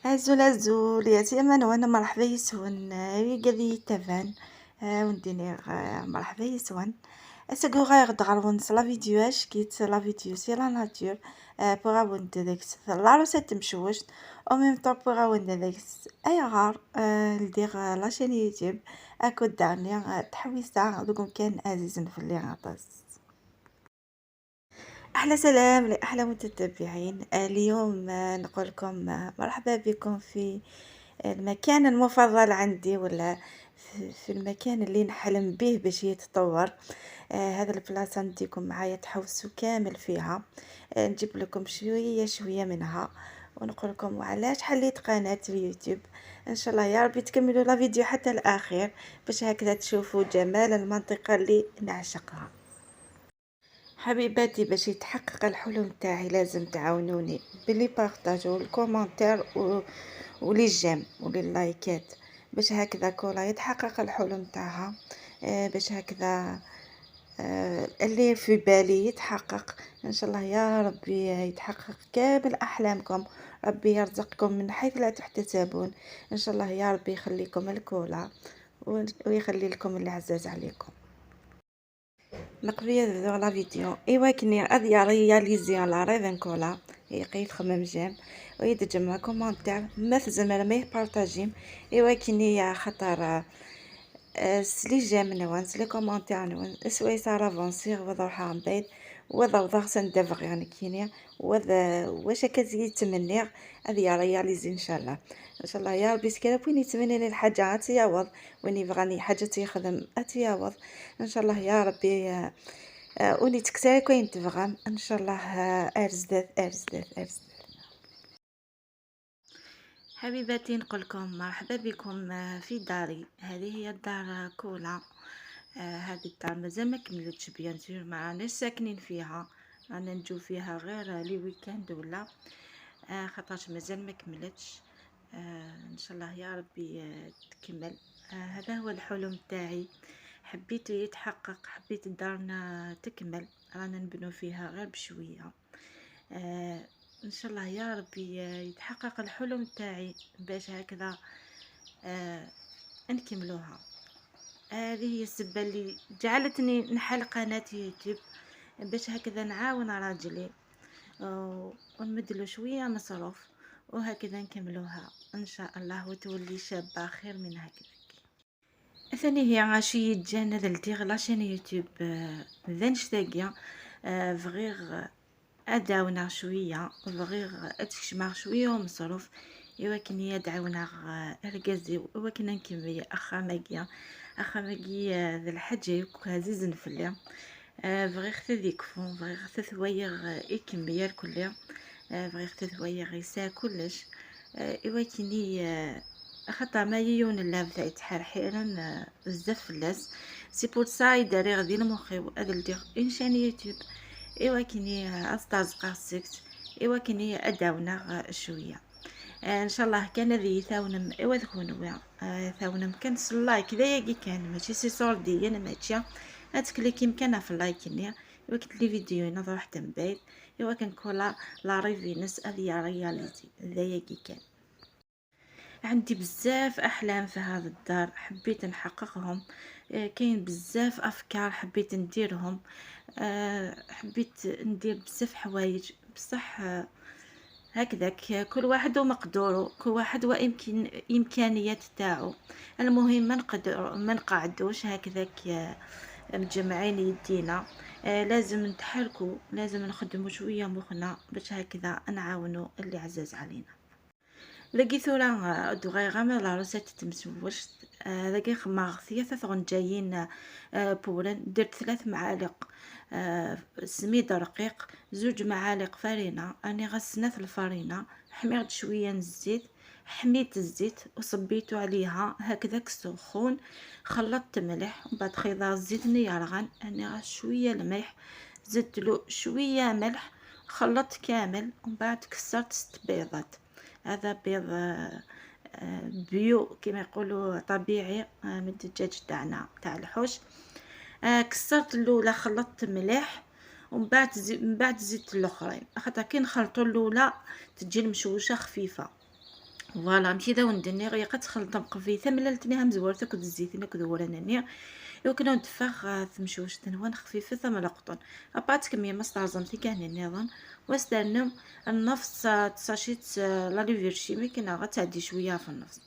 Azul azul يا سيمان وانا مرحبا يسون ويقالي تافان ونديني مرحبا يسون اساكو غير دغرون la vidéo اش كيت la vidéo c'est la nature pour عاون داك la recette مشوش au même temps pour عاون داك اي غار ندير la chaîne YouTube اكو داني تحويسه دوكم كان عزيز في غطاس. احلى سلام لاحلى متتبعين. اليوم نقول لكم مرحبا بكم في المكان المفضل عندي ولا في المكان اللي نحلم به باش يتطور. هذا البلاصة نديكم معايا تحوسوا كامل فيها، نجيب لكم شوية شوية منها ونقول لكم علاش حليت قناة اليوتيوب. ان شاء الله يا ربي تكملوا la vidéo حتى الاخير باش هكذا تشوفوا جمال المنطقة اللي نعشقها. حبيباتي باش يتحقق الحلم تاعي لازم تعاونوني ب les partages وال commentaires و les j'aime و les لايكات باش هكذا كولا يتحقق الحلم تاعها، باش هكذا اللي في بالي يتحقق ان شاء الله يا ربي، يتحقق كامل احلامكم، ربي يرزقكم من حيث لا تحتسبون ان شاء الله يا ربي، يخليكم الكولا ويخلي لكم اللي عزاز عليكم. نقبل la vidéo ايوا كني غادي réaliser le rêve كولا يقيد خمم j'aime ويتجمع commentaire ما زعما ما يبارطاجيم ايوا كني خاطر les j'aime نوان les commentaires نوان سوي ça avance وضع بعيد وضع ضغط ندفغ يعني كينيا وذا واش كتزيد تمني هذه réaliser ان شاء الله. ان شاء الله يا ربي سكرا وين يتمنى الحاجة تيعوض، وين يبغاني حاجة تيخدم اتيعوض ان شاء الله يا ربي. وني تكساك وين تبغى ان شاء الله. ارزدات ارزدات ارزدات. حبيباتي نقول لكم مرحبا بكم في داري. هذه هي الدار كولا. هذه الدار مازال ما كملتش bien sûr، ما راناش ساكنين فيها، رانا نجو فيها غير les week-ends ولا خاطرش مازال ما كملتش. ان شاء الله يا ربي تكمل. هذا هو الحلم تاعي، حبيت يتحقق، حبيت دارنا تكمل، رانا نبنو فيها غير بشوية. ان شاء الله يا ربي يتحقق الحلم تاعي باش هكذا نكملوها. هذه هي السبة اللي جعلتني نحل قناة يوتيوب باش هكذا نعاون راجلي ونمدلو شوية مصروف وهكذا نكملوها ان شاء الله وتولي شابة خير من هكذا. ثاني هي غاشي جانا دير la chaîne YouTube ذا نشتاقيا بغيغ اداونا شوية، بغيغ اتكشمع شوية ومصروف ايوا كني يدعونا اركازي ايوا كنا نكمل اخا اخا ذا الحاجة يوك عزيز نفلي بغيغ تذيكفو، بغيغ تثويغ يكمل الكل، بغيغ تثويغ يسا كلش ايوا كني خاطر ما يون اللاب تاع يتحرحيرن بزاف فلاس. c'est pour ça يداري غادي المخي وهذا ندير une chaîne YouTube ايوا كني استرزق السكت ايوا كني اداونا شوية. ان شاء الله كان ذي ثاونم ايوا ذكونوا ثاونم كان like ذا كان ماشي سي صوردي انا ماشي اتكليكي مكانها في ال like ني ايوا كنت les vidéos نظر حتى من بعيد ايوا كان كولا le rêve نس هذه réaliser ذا كان. عندي بزاف احلام في هذا الدار حبيت نحققهم، كاين بزاف افكار حبيت نديرهم، حبيت ندير بزاف حوايج بصح هكذاك كل واحد ومقدوره، كل واحد وإمكان إمكانيات تاعو. المهم ما نقدر ما نقعدوش هكذاك مجمعين يدينا، لازم نتحركوا، لازم نخدموا شوية مخنا باش هكذا نعاونوا اللي عزاز علينا. لقيت ثورا دغيا غامر la recette تمسوشت ذاكي خماغ ثلاثة غنجايين بولن. درت 3 معالق سميد رقيق، 2 معالق فرينة، اني غسنات الفرينة، حميت شوية الزيت، حميت الزيت وصبيتو عليها هكذاك سخون، خلطت ملح ومن بعد خيضة الزيت نيرغان اني غا شوية الملح، زدت له شوية ملح، خلطت كامل ومن بعد كسرت 6 بيضات. هذا بيض bio كما يقولوا طبيعي من الدجاج تاعنا تاع الحوش. كسرت الاولى خلطت مليح ومن بعد من بعد زدت الاخرين، خاطر كي نخلطوا الاولى تجي المشوشه خفيفة. voilà مشي ذا وندني غير تخلطهم قفيثه ملالتني همزورتك كد الزيت كد ورانني وكنا نتفاخ ثمشوش تنوان خفيفة ثم القطن أبات كمية ما استعزمتي كان النظام واستنم النفس تساشيت la levure chimique غتعدي شوية في النفس.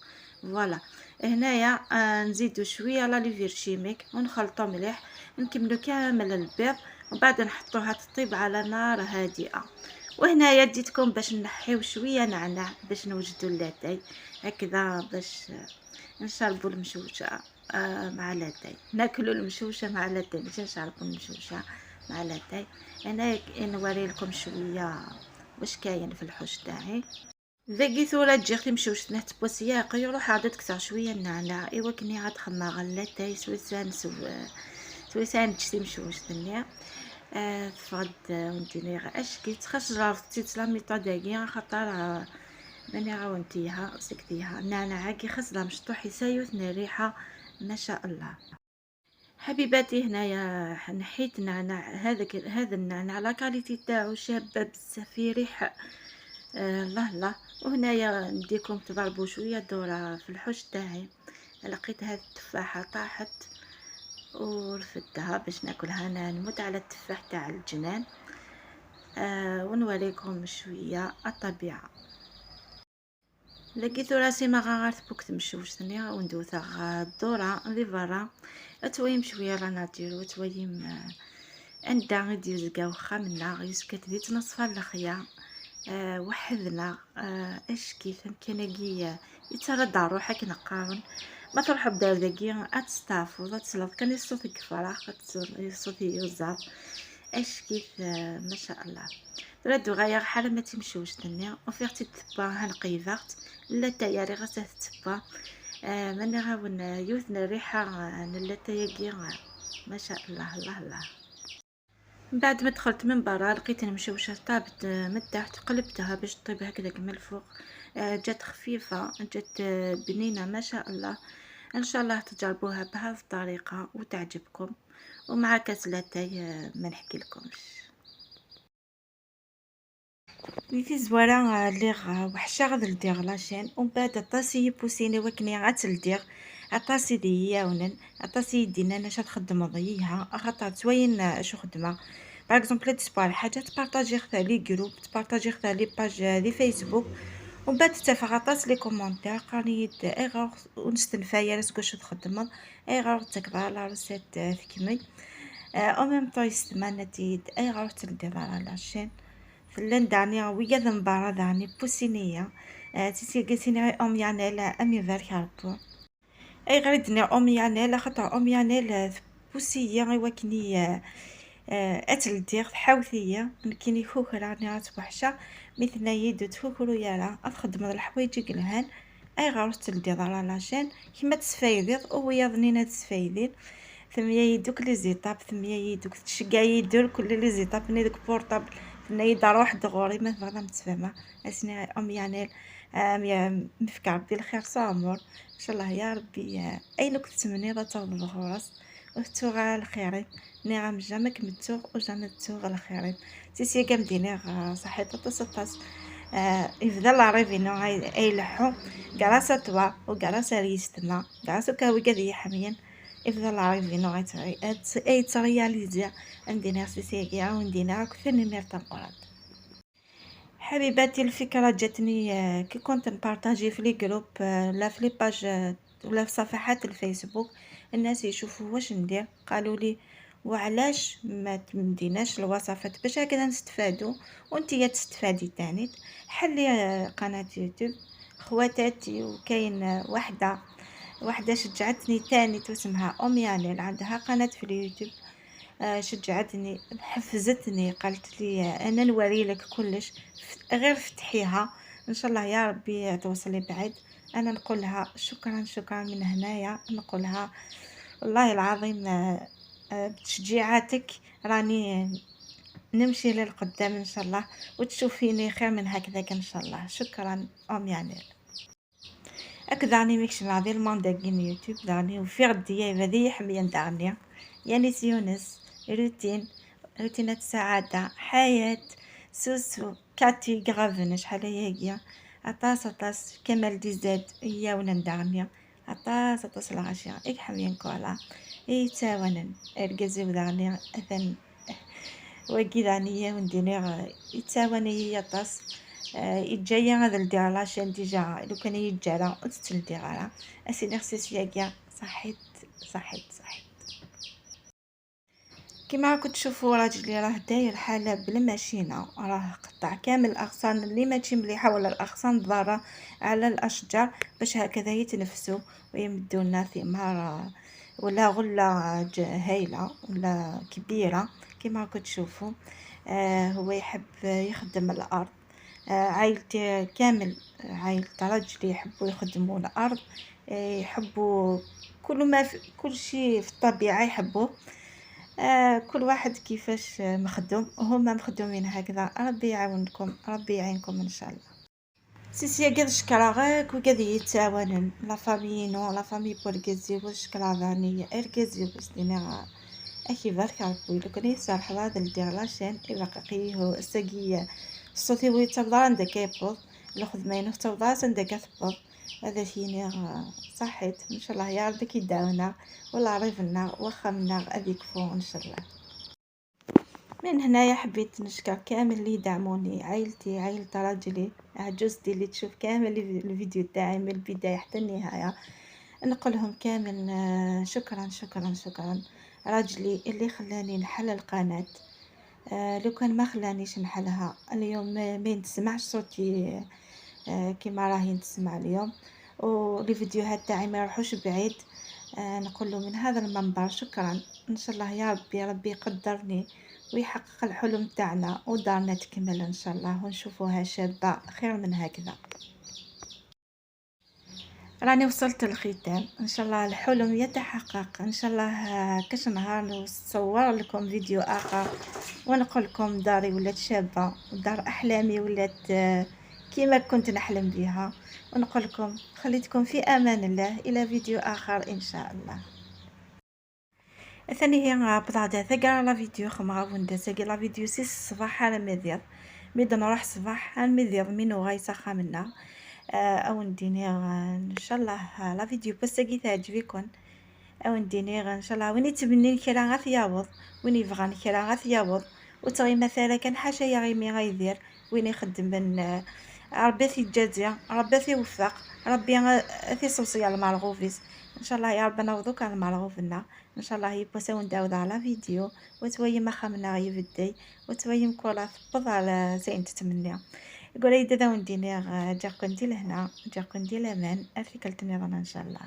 voilà هنايا نزيدو شوية la levure chimique ونخلطو مليح، نكملو كامل البيض ومن بعد نحطوها تطيب على نار هادئة. وهنايا ديتكم باش نحيو شوية نعناع باش نوجدو اللاتاي هكذا باش نشربو المشوشه مع لاتاي، ناكلو المشوشه مع لاتاي ماشي نشربو المشوشه مع لاتاي. انا نوري لكم شوية واش كاين في الحوش تاعي. ذاكي ثورة تجي خدم مشوشتنا تبوسيا يروح عاد تكسر شوية النعناع ايوا كني عاد خما غلاتاي سويسان سويسان تشتي مشوشتني تفقد وانتيني اشكي تخش جربتي la méthode داكي خاطر ماني عاونتيها سكتيها النعناع كي خص مشطوح يسايوثني الريحة ما شاء الله. حبيباتي هنايا نحيت نعناع هذا النعناع la qualité تاعو شابه بزاف فيه ريحه الله الله. وهنايا نديكم تضربوا شوية دوره في الحوش تاعي. لقيت هذه التفاحة طاحت ورفدتها باش ناكلها، انا نموت على التفاح تاع الجنان. ونوريكم شوية الطبيعة. لقيت راسي ما غارت بوك تمشوشتني وندوثا الدورة اللي برا تويم شوية la nature وتويم عندها غادي يزكا وخا منا يسكت دي تنصفى الخيا وحدنا اش كيف كان يتردى روحك نقارن ما تروح بدار ذاكي اتستافو تسلط كان يصوت كفراخ يصوت يوزاف اش كيف ما شاء الله. درادو غايا حال ما تمشوش تنيا وفيغتي تبا هنقيفغت لا تياري غاسه تبا ماني غاون يوثنا الريحة لا تياكي ما شاء الله الله الله. من بعد ما دخلت من برا لقيت المشوشه طابت من تحت، قلبتها باش تطيب هكذاك من الفوق. جات خفيفة جات بنينه ما شاء الله. ان شاء الله تجربوها بهذه الطريقة وتعجبكم، ومع كاس لاتاي ما نحكي لكمش. في زوارة اللي وحشة غاد لديغ la chaîne ومن بعد عطاسي يبوسيني وكني غاتلديغ عطاسي دي ياونن عطاسي يدينا انا تخدم ضيها خاطر توين شو خدمة. par exemple تسبار حاجة تبارطاجي ختا les groupes تبارطاجي ختا les pages les Facebook ومن بعد تتفق عطاس les commentaires قاني اي غير ونستنفايا راسك واش تخدم اي غير تكبر la recette تكمل au même temps يستمع تيد اي غير تلديغ على la chaîne فلان دعني ويا ذنبارا دعني بوسينية تيسي قلتيني ام يانيل امي فارك ربو اي غير دني ام يانيل خاطر ام يانيل بوسية غي وكني اتلديغ تحاوثية نكيني كوكرا راني غتوحشة مثل يدو تكوكرو يارا اتخدم الحوايج قلهان اي غير تلديغ على la chaîne كيما تسفايديض ويا ظنينا تسفايدين ثمية يدوك les étapes ثمية يدوك تشقا يدور كل les étapes ني دوك portable ثمية يدار واحد غوري ما تبغى متفاهمة اسني ام يانيل ام مفكر ربي الخير صامر ان شاء الله يا ربي اين كنت تمني غتوض الغرس وتوغ الخيرين نعم jamais كمتوغ و jamais توغ الخيرين تيسي كام ديني صحيت تصطاس يفضل عريفينو اي لحو grâce à toi و grâce à ريستما grâce كاوي كذي حميا يفضل عريفينو اي ترياليزيا عندنا سيسيكيا وندينا كثر نمير تنقرات. حبيباتي الفكرة جاتني كي كنت نبارطاجي في les groupes لا في les pages ولا في صفحات الفيسبوك الناس يشوفوا واش ندير قالوا لي وعلاش ما تمديناش الوصفات باش هكذا نستفادوا وانتيا تستفادي تاني. حلي قناة يوتيوب خواتاتي وكاين وحده شجعتني تاني اسمها ام يانيل عندها قناة في اليوتيوب شجعتني حفزتني قالت لي انا نوري لك كلش غير فتحيها ان شاء الله يا ربي توصلي بعيد. انا نقولها شكرا شكرا من هنايا نقولها والله العظيم بتشجيعاتك راني نمشي للقدام ان شاء الله وتشوفيني خير من هكذاك ان شاء الله. شكرا ام يانيل. هكذا راني ميكش مع ذي المونداكين يوتيوب داني وفي غديا هذه حميا دانيا يعني يونس روتين روتينات السعادة حياة سوسو كاتي غافن شحال هي أطاس أطاس كمال ديزاد ياونا ندغنيا أطاس أطاس الغاشية إيك حميان كولا يتاونن أرجزي ودغنيا أثن وكيدانية وندينيغ يتاوني يطاس يتجايا هذا الدير لاشين ديجا لو كان يتجارا وتتلدي غارا اسيني خصيص صحيت صحيت صحيت. كما راكم تشوفوا راجلي راه داير حاله بالماشينه، راه قطع كامل الاغصان اللي ماشي مليحة ولا الاغصان الضارة على الاشجار باش هكذا يتنفسوا ويمدوا لنا ثمار ولا غله هايلة ولا كبيرة. كما راكم تشوفوا هو يحب يخدم الارض، عائلتي كامل عائلة راجلي يحبوا يخدموا الارض، يحبوا كل ما في كل شيء في الطبيعة يحبوه، كل واحد كيفاش مخدوم وهما مخدومين هكذا. ربي يعاونكم ربي يعينكم ان شاء الله. سيسيا قد شكراغك وقد يتعاونن la famille نو la famille بورغزي وشكرا ذاني اركزي بسنينا اخي بارك ربي لو كان يصالح هذا الدير la chaîne الى قيه السقيه الصوتي ويتبض عندك كيبوض الخدمة ينو تبض عندك تبض هذا فيني صحيت ان شاء الله يا ربي كيداونا ولا عرفنا وخمنا هذيك فو ان شاء الله. من هنايا حبيت نشكر كامل اللي دعموني، عائلتي عائلة راجلي عجوزتي اللي تشوف كامل الفيديو تاعي من البداية حتى النهاية، نقولهم كامل شكرا شكرا شكرا. راجلي اللي خلاني نحل القناة، لو كان ما خلانيش نحلها اليوم ما نسمعش صوتي كيما راهي نتسمع اليوم، ولي فيديوهات تاعي ما يروحوش بعيد. نقول له من هذا المنبر شكرا، ان شاء الله يا ربي ربي يقدرني ويحقق الحلم تاعنا ودارنا تكمل ان شاء الله ونشوفوها شابه خير من هكذا. راني وصلت للختام، ان شاء الله الحلم يتحقق ان شاء الله. كاش نهار نصور لكم فيديو اخر ونقول لكم داري ولات شابه ودار احلامي ولات كيما كنت نحلم بها، ونقول لكم خليتكم في امان الله الى فيديو اخر ان شاء الله. ثاني هي بضعة ثقرا la vidéo خمغا وندا la vidéo سي الصباح على مذيض ميد نروح صباح على مذيض منو غايسخا منا او نديني ان شاء الله la vidéo بس كي تعجبكم او نديني ان شاء الله وين يتبني كرا غاث وين يبغى كرا غاث يعوض وتغي مثلا كان حاجة يا غيمي غيدير وين يخدم من ربي ثي ربي ثي وفق ربي ثي صوصي على المرغوفيس ان شاء الله يا رب نوضوك على المرغوفنا ان شاء الله يبوسا ونداود على فيديو وتوي ما خمنا يبدي وتوي مكولا تبض على زين تتمنى يقول لي دادا ونديني جاكم دي لهنا جاكم دي لامان افيكلتني ان شاء الله.